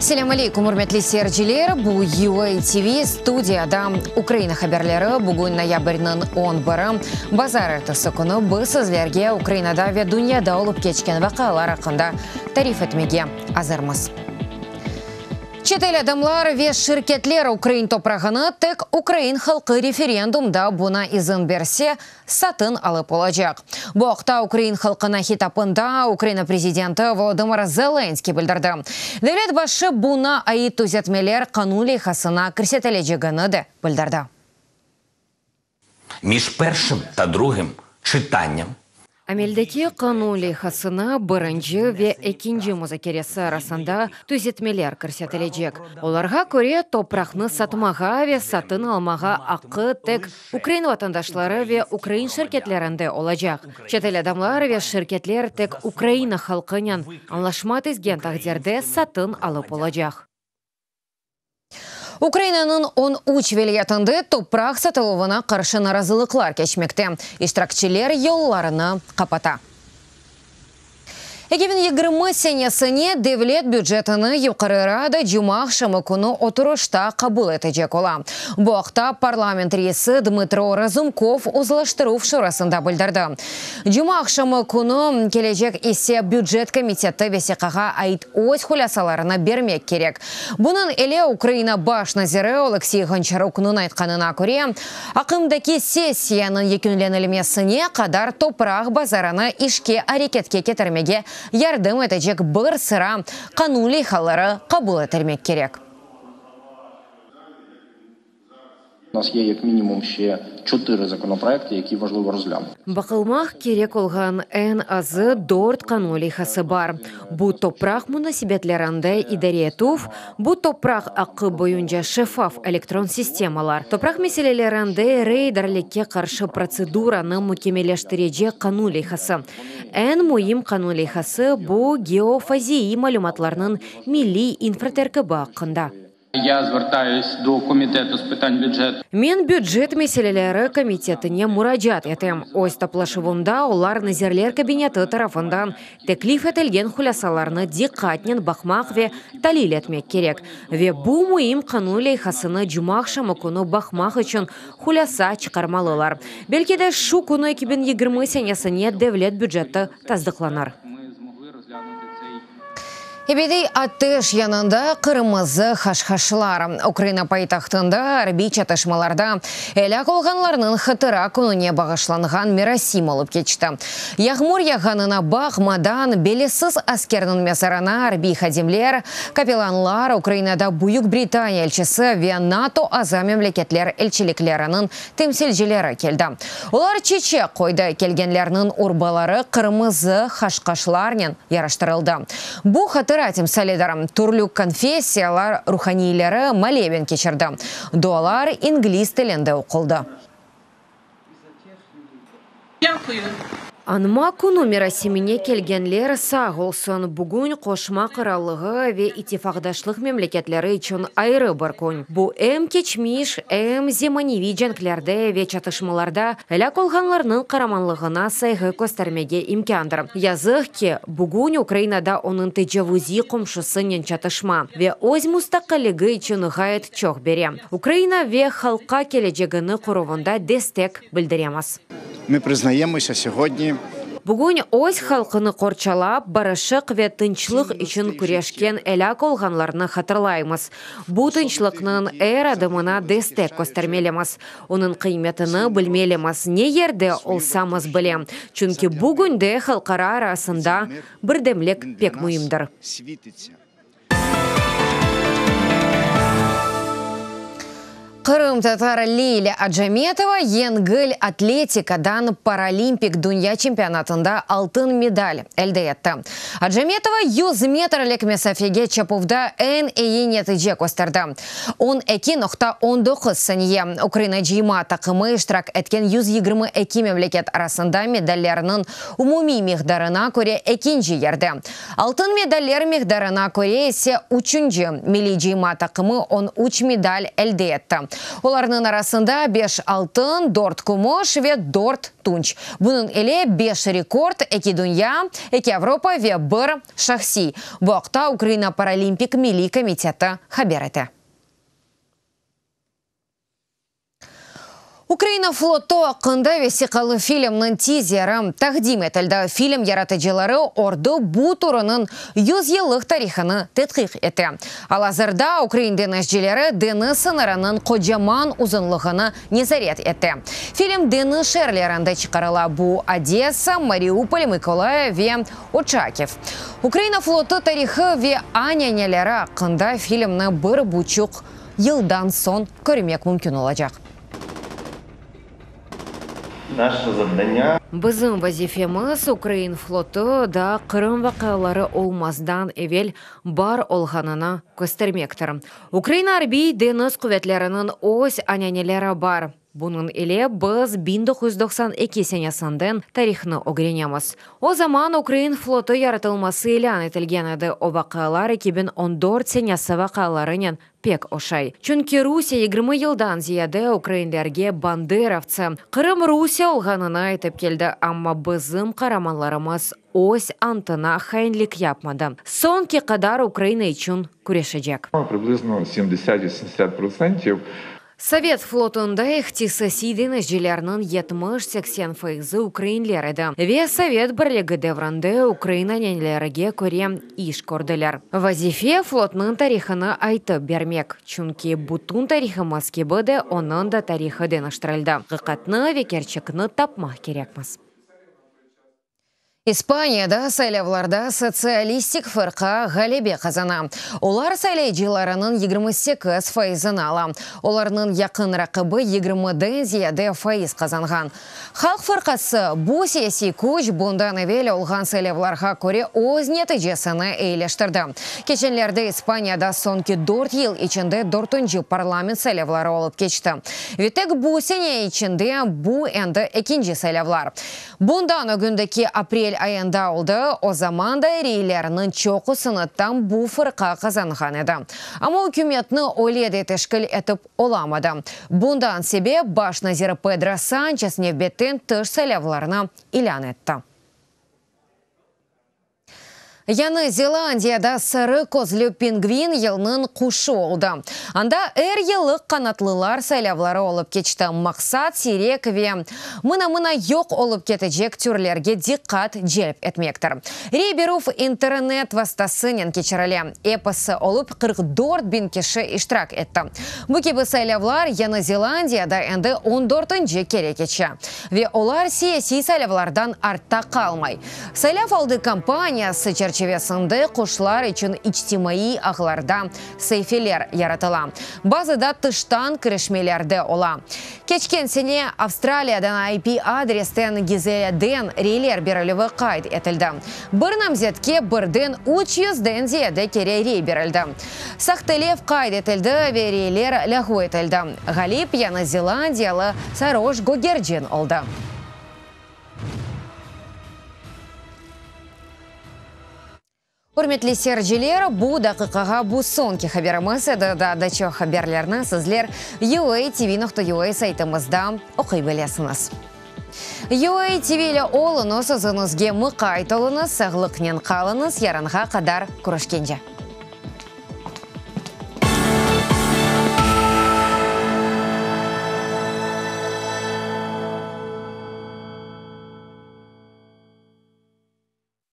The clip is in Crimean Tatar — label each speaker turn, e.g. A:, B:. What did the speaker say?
A: Selâm aleykum, ürmetli seyirciler! Bu UA TV, studiyada Ukraina haberleri. Bugün noyabrniñ on biri, bazarertesi künü biz sizlerge Ukrainada ve dünyada olıp keçken vaqialar aqqında tarif etmege azırmız. Çetel adamlar ve şirketler ukrain toprağını tek ukrain halqı referendumda buña izin berse, satın alıp olacaq. Bu aqta ukrain halqına hitapında Ukraina prezidenti Volodımır Zelenskıy bildirdi. Devlet başı buña ait tüzetmeler qanun leyhasına kirsetilecegini de bildirdi.
B: Між першим та другим читанням.
A: Ameldeki qanun leyhasına birinci ve ekinci muzakeresi arasında tüzetmeler kirsetilecek. Olarğa köre, topraqnı satmağa ve satın almağa aqqı tek ukrain vatandaşları ve ukrain şirketlerinde olacaq. Çetel adamlar ve şirketler tek Ukraina halqınen añlaşma tizgen taqdirde satın alıp olacaq. Ukrainanıñ 13 vilâyetinde topraq satıluvına qarşı narazılıqlar keçmekte, iştirakçiler yollarını qapata. 2020 senesine devlet bücetini Yuqarı Rada cumaaqşamı künü oturışta qabul etecek ola. Bu aqta parlament reisi Dmıtro Razumkov Uzlaştıruv şurasında bildirdi. Cumaaqşamı künü kelecek ise bücet komiteti vesiqağa ait öz hulâsalarını bermek kerek. Bunıñ ile Ukraina baş naziri Oleksiy Ğonçaruknıñ aytqanına köre, aqımdaki sessiyanıñ yekünlenilmesine qadar topraq bazarını işke areketke ketirmege yardım etecek bir sıra qanun leyhaları qabul etilmek kerek.
C: У нас є як мінімум ще чотири законопроекти, які важливо розглянути.
A: Baqılmaq kerek olğan eñ azı dört qanun leyhası bar. Bu topraq munasebetlerinde idare etüv, bu topraq aqqı boyunca şeffaf elektron sistemalar, topraq meselelerinde reyderlikke qarşı protseduranı mükemmelleştirecek qanun leyhası. Eñ müim qanun leyhası bu geofaziiy malümatlarnıñ milliy infraterkibi aqqında.
D: Я звертаюсь до Комітету з питань бюджету.
A: Men Bücet meseleleri komitetine muracaat etem. Öz toplaşuvında olar Nazirler Kabineti tarafından teklif etilgen hulâsalarnı diqqatnen baqmaq ve talil etmek kerek. Ve bu müim qanun leyhasını cumaaqşamı künü baqmaq içün hulâsa çıqarmalılar. Belki de şu künü 2020 senesine devlet büceti tasdıqlanır. Ebediy ateş yanında qırmızı haşhaşlar. Ukraina paytahtında arbiy çatışmalarda elâk olğanlarnıñ hatıra kününe bağışlanğan merasim olıp keçti. Yağmur yağğanına baqmadan, belisiz askerniñ mezarına arbiy hadimler, kapelanlar, Ukrainada Büyük Britaniya elçisi ve NATO aza memleketler elçilikleriniñ temsilcileri keldi. Olar çeçek qoydı, kelgenlerniñ urbaları qırmızı haşqaşlarnen yaraştırıldı. Bu hatıra timsalidir. Türlü konfessiyalar ruhaniyleri moleben keçirdi. Dualar ingliz tilinde oquldı. Añma künü merasimine kelgenler sağ olsun. Bugün Qoşma Qırallığı ve ittifaqdaşlıq memleketleri içün ayrı bir kün. Bu em keçmiş, em zemaneviy cenklerde ve çatışmalarda elâk olğanlarnıñ qaramanlığına sayğı köstermege imkândır. Yazıq ki, bugün Ukrainada onıñ tecavuziy qomşusınen çatışma ve öz mustaqilligi içün ğayet çoq bere. Ukraina ve halqqa kelecegini quruvında destek bildiremiz.
E: Ми признаємося сьогодні.
A: Bugün öz halqını qorçalap, barışıq ve tınçlıq içün küreşken elâk olğanlarnı hatırlaymız. Bu tınçlıqnıñ er adımına destek köstermelimiz. Onıñ qıymetini bilmelimiz, ne yerde olsamız bile. Çünki bugünde halqara arasında birdemlik pek müimdir. Qırımtatar Leyla Acametova yengil atletikadan Paralimpik dünya çempionatında altın medal elde etti. Acametova 100 metrlik mesafege çapuvda eñ eyi netice kösterdi, 12.19 saniye. Ukraina cıyma taqımı iştirak etken 122 memleket arasında medallerniñ umumiy miqdarına köre ekinci yerde. Altın medaller miqdarına köre ise üçünci. Milliy cıyma taqımı 13 medal elde etti. Olarnıñ arasında beş altın, dört kümüş ve dört tunç. Bunıñ ile beş rekord, eki dünya, eki Avropa ve bir şahsiy. Bu aqta Ukraina Paralimpik milliy komiteti haber ete. Ukraina flotu aqqında vesiqalı filmniñ tizeri taqdim etildi. Film yaratıcıları ordu bu türüniñ yüzyıllıq tarihını tedqiq ete. Al-azırda ukrain deñizcileri deñiz sıñırınıñ qocaman uzunlığını nezaret ete. Film deñiz şeerlerinde çıqarıla, bu Odesa, Mariupol, Mıkolayıv ve Oçakiv. Ukraina flotu tarihı ve ananeleri aqqında filmni bir buçuq yıldan soñ körmek mümkün olacaq. Bizim vazifemiz, ukrain flotu daa Qırım vaqiaları olmazdan evel bar olğanını köstermektir. Ukraina Arbiy deñiz quvetleriniñ öz ananeleri bar. Bunıñ ile biz 1992 senesinden tarihnı ögrenemiz. O zaman ukrain flotu yaratılması ilân etilgen edi, o vaqialar 2014 senesi vaqialarınen pek oşay. Çünki Rusiye 20 yıldan ziyade ukrainlerge banderovtsı, Qırım Rusiye olğanını aytıp keldi, amma bizim qaramanlarımız öz antına hainlik yapmadı, soñki qadar Ukraina içün küreşecek.
F: Priblizno 70-80 protsentів.
A: Sovet flotunda ihtisasiy deñizcilerniñ 70-80 fayızı ukrainler edi ve Sovet Birligi devrinde ukrain ananelerge köre iş kördiler. Vazife, flotnıñ tarihını aytıp bermek, çünki bütün tarihımız kibi de onıñ da tarihı deñiştirildi. Aqiqatnı ve kerçekni tapmaq kerekmiz. İspaniyada saylavlarda Sotsialistik fırqa ğalebe qazana. Olar saylayıcılarınıñ 28 fayızını ala. Olarnıñ yaqın raqibi yigirmiden ziyade fayız qazanğan. Halq fırqası, bu siyasiy küç bundan evel olğan saylavlarğa köre öz neticesini eyileştirdi. Keçenlerde İspaniyada soñki dört yıl içinde dörtünci parlament saylavları olıp keçti. Ve tek bu sene içinde bu endi ekinci saylavlar. Bundan ögündeki aprel ayında oldı, o zaman da reylerniñ çoqusını tam bu fırqa qazanğan edi. Amma ükümetni öyle de teşkil etip olamadı. Bundan sebep baş nazir Pedro Sançes nevbetten tış saylavlarnı ilân etti. Yañı Zelandiyada sarı közlü pingvin yılnıñ quşu oldı. Anda er yıllıq qanatlılar saylavları olıp keçti. Maqsat, siyrek ve mına-mına yoq olıp ketecek türlerge diqqat celp etmektir. Rey berüv internet vastasınen keçirile. Episi olıp 44 biñ kişi iştirak etti. Bu kibi saylavlar Yañı Zelandiyada endi on dörtünci kere keçe ve olar siyasiy saylavlardan artta qalmay. Saylav aldı kampaniyası çerçivesinde quşlar içün içtimaiy ağlarda saifeler yaratıla, bazıda tıştan kirişmeler de ola. Keçken sene Avstraliyadan IP adresten gizliden reyler berilüvi qayd etildi. Bir namzetke birden üç yüzden ziyade kere rey berildi. Sahtelev qayd etildi ve reyler lâğu etildi. Ğalip Yañı Zelandiyalı saroş gögercin oldı. Ürmetli seyirciler, bu daqiqağa bu soñki haberimiz edi. Daa da çoq haberlerni sizler UATV.UA saytımızda oquy bilesiñiz. UATV ile oluñız, özüñizge mıqayt oluñız, sağlıqnen qalıñız, yarınğa qadar körüşkence.